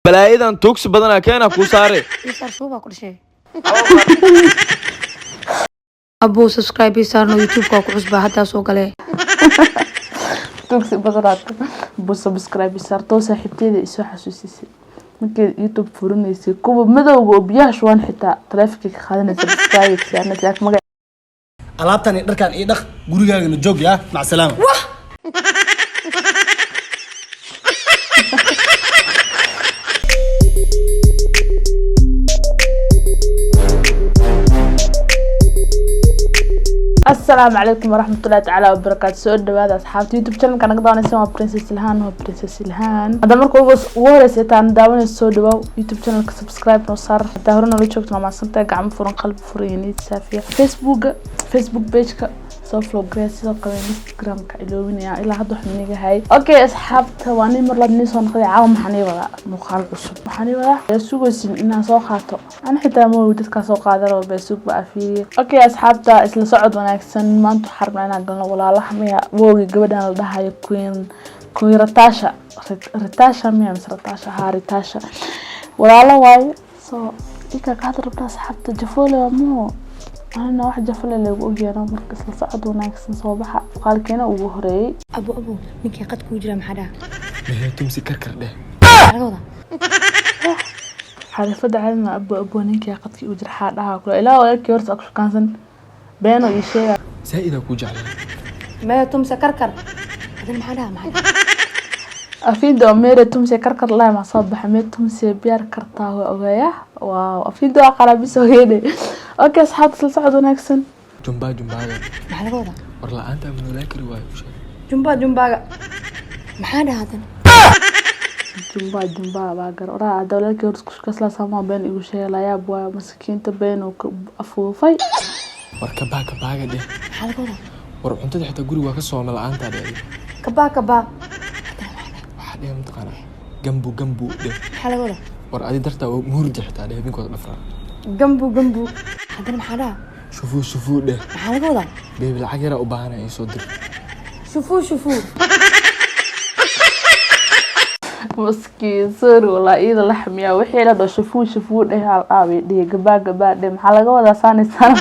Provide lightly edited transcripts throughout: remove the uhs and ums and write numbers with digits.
Balaayadan tuugsi badanaa keena kuu saare. Isaar shuubaa ku dhashay. Abuu, subscribe ii saarno, YouTube-ka ku cusbaa haddaa soo galee. Tugsi badanaad bu subscribe saartoo saaxiibteyda isoo xasuusisay markay YouTube furinaysay, kuwa madowga oo biyaha shuban xitaa taleefanka ka qaadanaysa subscribe saarnaysa, laakiin magac. Alaabtan iyo dharkan ii dhaq, gurigaagana joog. Yaa mac salaama. Asalaamu calaykum waraxmatullahi tacaala wabarakaatu. Soo dhawaada asxaabta YouTube channelka naga daawanaysa, waa Princess Ilhaan, waa Princess Ilhaan. Hadda marka ugu horeysa intaan daawanayso, soo dhawaaw, YouTube channelka subscribe noo saar. Haddaa hore noola joogto, waa mahadsantahay. Gacmo furan, qalbi furan iyo niyad saafiya. Facebooka, Facebook pageka soo follow garee, sidoo kale Instagramka iloobinaya ilaa hadda waxaan niga hayay. Okay asxaabta, waa nin mar labaad nii soo noqday. Caawa maxaan ii wadaa? Muuqaal cusub waxaan ii wadaa. Yaa sugaysin inaan soo qaato? Ani xitaa ma ogi dadkaa soo qaadan rabo, beesug ba afiiriye. Okay asxaabta, isla socod wanaagsan. Maanta waxaan rabnaa inaan galno walaalaha miya woogi gabadhan la dhahayo Queen Ratasha, Ritasha miya mise Ratasha? Haa, Ritasha walaalo waaye. So ika ka hadda rabnaa asxaabta, jafoole waa muho, anina wax jafale lagu ogyaano. Marka isla socod wanaagsan, soo baxa muuqaalkeena ugu horeeyay. Abu, abu, ninkii qad kuu jira maxaa dhaha? Mehe tumsi karkar dheh. Maxaa laga wadaa? Xariifada caadima. Abu, abu, ninkii qadkii u jira xaa dhaha kule ilaa walaalkii horta aku shukaansan beeno ii sheega. Zaa'idaa kuu jeclaa. Maya tumse karkar, adina maxaa dhaha, maxaa dhaha? Afinda oo mere tumse karkar lahay maa soo baxa mee tumse biyaar kartaa waa ogaaya. Waaw, afinda waa qaraabis ogeene. Okay asxaabta, isla socod wanaagsan. Jumbaa jumbaaga. Maxaa laga wadaa? War la-aanta ma noolaan kari waayo, u sheeg. Jumbaa jumbaaga maxaa dhaha hadana? Jumba jumba baa gar oraa. Hadda walaalkii horta kushukaasla samaa been igu sheega, layaab waayo masakiinta been uu ka afuufay. War kabaa kabaaga dheh. Maxaa laga wadaa? War cuntada xitaa guriga waa ka sooma la-aantaa dheh. Kabaa kabaa. Waxaa dheh mataqaanaa? Gambu gambu dheh. Maxaa laga wadaa? War adi dartaa waa muhurdi xitaa dheh, habeenkooda dhafraa. Gambu gambu, haddana maxaa dhaha? Shufuu shufuu dheh. Maxaa laga wadaa? Beebi, lacag yaraa u baahanaya, ii soo dir. Shufuu shufuu. Maskiin, sorry walaa, iyada la xamiyaa wixii la dhaho shafuu shafuu dheh, hal aabay dhihi, gabaa gabaa dheh. Maxaa laga wadaa? Saani saan.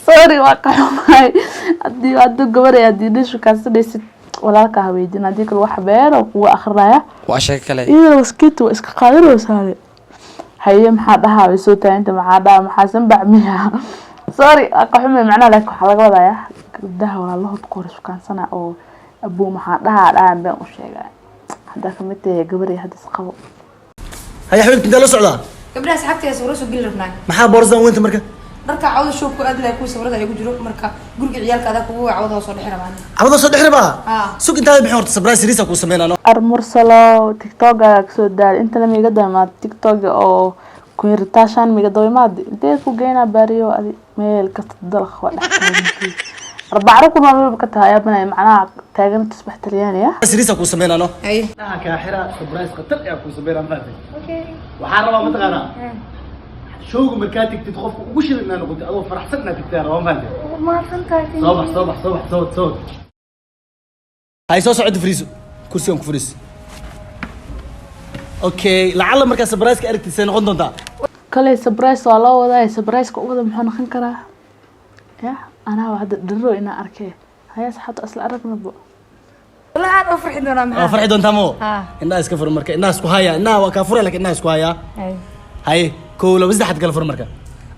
Sorry, waa ka xumahay. Haddii hadduu gabaraya, haddii dhishu kaasadhaysid walaalka haweydin, haddii kale wax been oo kugu akrinaya. Waa sheeko kale. Iyada maskiinta waa iska qaadanaysaane. Haye, maxaa dhahaa? Way soo taaganta. Maxaa dhahaa? Maxaa sanbac miya? Sorry, waa ka xumay macnaha, laakiin waxaa laga wadayaa gabdhaha walaalahood ku hor shukaansana oo abuu maxaa dhahaa dhahaan been u sheegaa. Haddaa kamid tahay gabar hadda isqabo. Haya xabiibti, intee la socdaa? Gabdhaha asxaabteeda sawiro soo geli rabnaa. Maxaa boorsadan weynta marka? Dharka cawda show ku aadlaya, kuwa sawirada ay ku jiro. Marka guriga ciyaalka adaa kugu cawda soo dhexi rabaan. Cabada soo dhexri baa. Ah. Sug intaada bixin horta, surprise riisa kuu sameynaa. Armursalo TikToka kasoo daaray intana miiga damaad TikTok oo kuiritaashan miiga dawmaad intee ku geynaa baariyo. Adi meel kasta dalaq waa dhex taagantay, arbacro kun waa ka tahay abanay macnaha taagan tusbax talyaani ah. Surprise kuu sameynaa no. Haye. Indhaha kaa xira, surprise khatar ayaa kuu sameynaa, ma fahamtay? Waxaan rabaa mataqaanaa showga markaa tegtid qofka ugu shidan inaad noqotid, adoo faraxsan inaad tegtid rabaa, ma fahamtay? Mahadsantahay. Soo bax, soo bax, soo bax, soo soo hay, soo socota, fariiso kursigan ku fariis. Okay, lacalla markaa surprise ka aragtid say noqon doontaa? Kale surprise waa loo wadaa. Surprise-ka u wada muxuu noqon karaa? Ya anaa hadda dharo inaa arkee. Haya asxaabta, isla aragnabo. Wallahi aad u farxi doonaa. Waa Maxaa farxi doontaa mo. Ah. Indhaha iska fur marka, indhaha isku haya. Indhaha waa kaa furay, laakiin indhaha isku haya. Haye. Haye, kow, laba, saddexaad kala fur marka.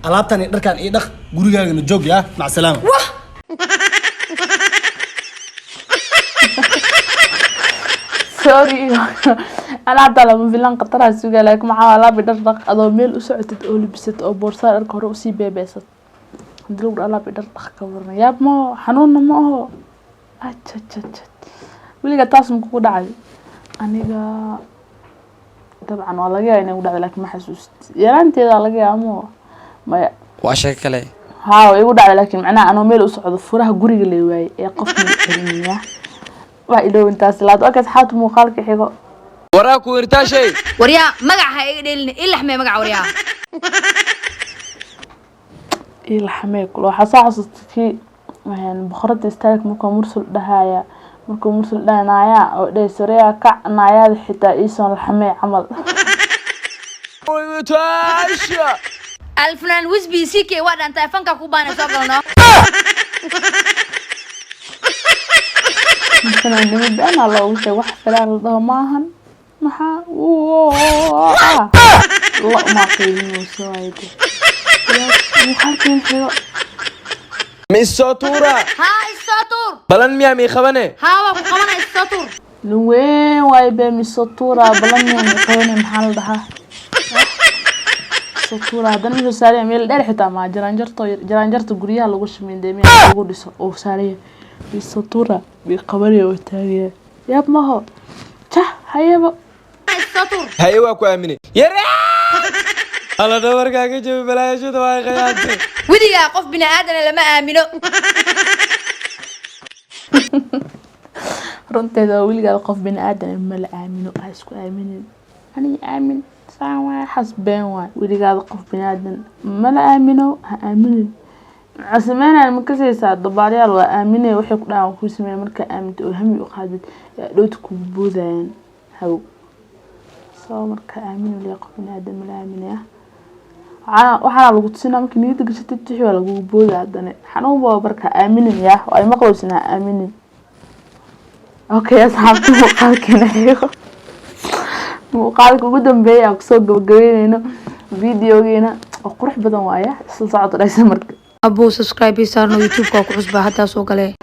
Alaabtan iyo dharkan ii dhaq, gurigaagana joog. Yaa mac salaama. Sorry, anaa hataa lama filan khataraa sugaa, laakiin maxaa alaabi dhar dhaq adoo meel u socotid oo libisat oo boorsaa dharka hore usii beebeesat, hadii lagu dhaho alaabi dhar dhaq, ka warna? Yaab ma aho, xanuunna ma aho. Ajajaja, weligaa taas ma kugu dhacay? Aniga dabcan waa laga yaaba inay ku dhacday, laakiin ma xasuust. Yaraanteeda laga yaaba ma maya. Waa sheeko kale. Haa, way igu dhacday, laakiin macnaha anoo meel u socdo furaha guriga la waayay ee qofna celiniya waa idhow intaas laad. Okay asxaabta, muuqaalka xigo. Waraa ku irtaashay. Waryaa, magaca ha iga dheelina, ilaxmee magaca waryaa. Ii laxmee kule. Waxaa soo xasuustay kii boqorada istaag markuu mursal dhahaya. Markuu Mursal dhahay naayaa oo dhahay sareeya kac naayaada xitaa iisoon laxamee camal. Alfanaan Wisbi CK waa dhantahay, fanka ku baana soo galno. Fanaannimo beenaa loogu sheegay, wax filaan la dhaho maahan. Maxaa lo maa qiiminayso waayde muuqaalkeen xigo. Ma isoo tuura? Haa, isoo tuur. Balan miyaa mii qabane? Haa, waa ku qabana, isoo tuur. Nin weyn waayo bee misotura balan miyaa mii qabane? Maxaa la dhahaa misotura? Haddana wuxuu saaraya meel dheer xitaa maa jaraanjarto, jaraanjarta guryaha lagu shamiindey meel lagu dhiso oo saaraya misotura mii qabanaya oo taagaya. Yaab maho jah hayaba. Isoo tuur. Haye, waa ku aaminay yare. Alla dhabarkaa ka jabi balaayashada waa khiyaantay. Weligaa qof bini aadana lama aamino. Runteeda waa weligaad qof bini aadan ma la aamino, ha isku aaminin. Aniga aamin saan waay, xas been waay. Weligaada qof bini aadan ma la aamino, ha aaminin. Maxaa sameynaya ma kasaysaa? Dabaalayaal waa aaminay, waxay ku dhahaan kuu sameeya. Markaa aaminta oo hami u qaadid yaa dhowta kugu boodayaan haw soo. Markaa aamin weligaa qof bini aadan ma la aaminaya. Waxaana lagu tusinaa markii niyadda gashatid wixii waa lagugu booda haddana xanuun baa. Markaa aaminin yaa oo ay maqlowsin, ha aaminin. Okay asxaabta, muuqaalkeena xigo, muuqaalka ugu dambeeya aan kusoo gabagabeyneyno videogeena oo qurux badan waaya. Isla socod dhaysa marka. Abuu, subscribe ii saarno, YouTube-ka waa ku cusbaa haddaa soo galee.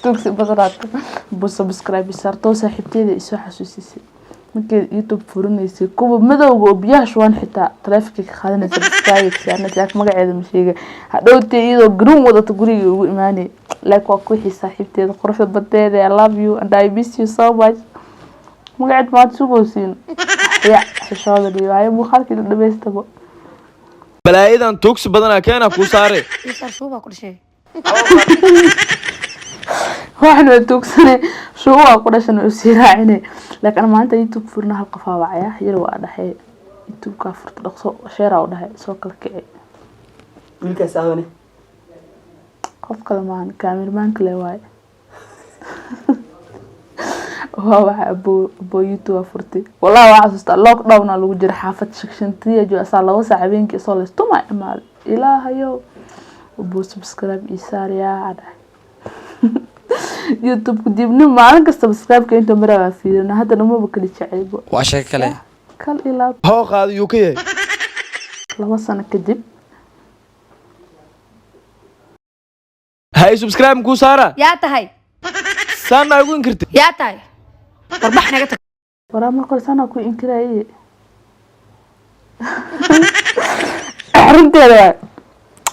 Tugsi badanaad bu subscribe saarto. Saaxiibteyda isoo xasuusisay markay YouTube furinaysay kuwa madowga oo biyaha shuban xitaa taleefanka ka qaadanaysa subscribe saarnaysa, laakiin magaceeda ma sheega. Hadhowtee iyadoo garoon wadata guriga ugu imaanay. Like waa kuwixii saaxiibteeda quruxda badeeda. I love you and I miss you so much. Magaceed maad sugaysiin ya xishooda dhiibaayo muuqaalkii la dhamaystaba. Balaayadan tuugsi badanaa keena kuu saare. Ii saar, shuubaa ku dhashay. Waxaan waa tuugsanay, shuuba ku dhashan oo sii raacine. Laakiin maanta YouTube furna hal qof aa wacaya yar waa dhaxay YouTube-ka furta dhaqso share u dhahay soo kala kici. Wiilkaas awane? Qof kale maahan, cameraman kale waaye. Waa waxa abo abo YouTube aa furtay. Wallahi waa xasuustaa, lockdown aa lagu jira, xaafad section 3 jooga asaa 2 saac habeenkii isoo laystuma imaaday. Ilaahayow abo subscribe ii saaryaa aa dhahay YouTube-ku dibni maalin kasta subscribe-ka inta maraa waa fiirina. Haddana umaba kala jecelbo. Waa sheeko kale. Kal ilaa Hoo qaada yuu ka yahay. 2 sano kadib. Hay, subscribe kuu saara. Yaa tahay? Saan maa igu inkirtay? Yaa tahay? Warbax naga tag. Waraa marka hore sanaa ku inkiraye runteeda waay.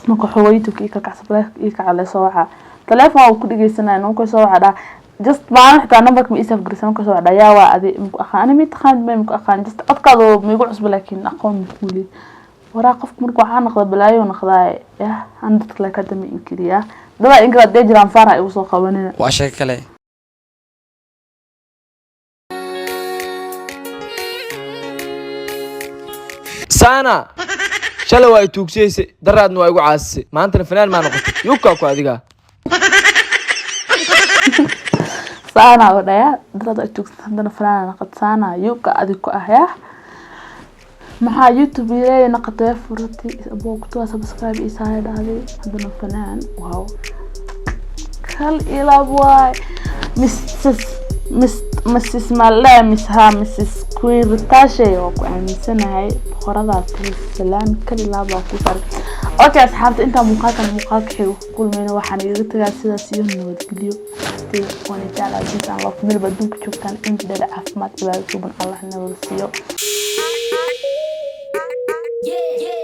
Marka xoogo YouTube-ka ii kalkacsa ii kacale soo wacaa taleefon waa ku dhegeysanaya. Marka soo waca dhaa just maalin xitaa numberka ma ii save garaysa. Marka soo waca dhaa yaa waa adi maku aqaan ani, ma taqaanid ma maku aqaan, just codkaada ma igu cusba laakiin aqoon ma kuulid. Waraa qofka marka waxaa noqda balaayo noqdaa yah an dadka laakiin hadda ma inkiriyaa dadaa inkira hadday jiraan faara igu soo qabanina. Waa sheeko kale. Saana shalay waa i tuugsiyaysay, daraadna waa igu caasisay, maantana fanaan maa noqotay yukaa ku adigaa. Saana oo dhaya darada ay joogsan haddana fanaana naqad saana yuka adig ku ah yaa maxaa YouTube ilaahay naqatay furatay aboo kutuwa subscribe ii saaray dhahday haddana fanaan. Wow, kal ilaab waay. Mrs Miss Mrs Male Miss ha Mrs Queen Ritashe waa ku aaminsanahay boqoradaa tahay. Salaan kal ilaab waa ku saaray. Okay asxaabta, intaa muuqaalkan muuqaalka xiga ku kulmayna waxaan igaga tagaa sidaas iyo nabadgelyo. Asxaabtayda waan jeclahay peace and love. Meel baad adduunka joogtaan, inta dheer caafimaad, cibaado suuban Allah nabad siiyo. Yeah.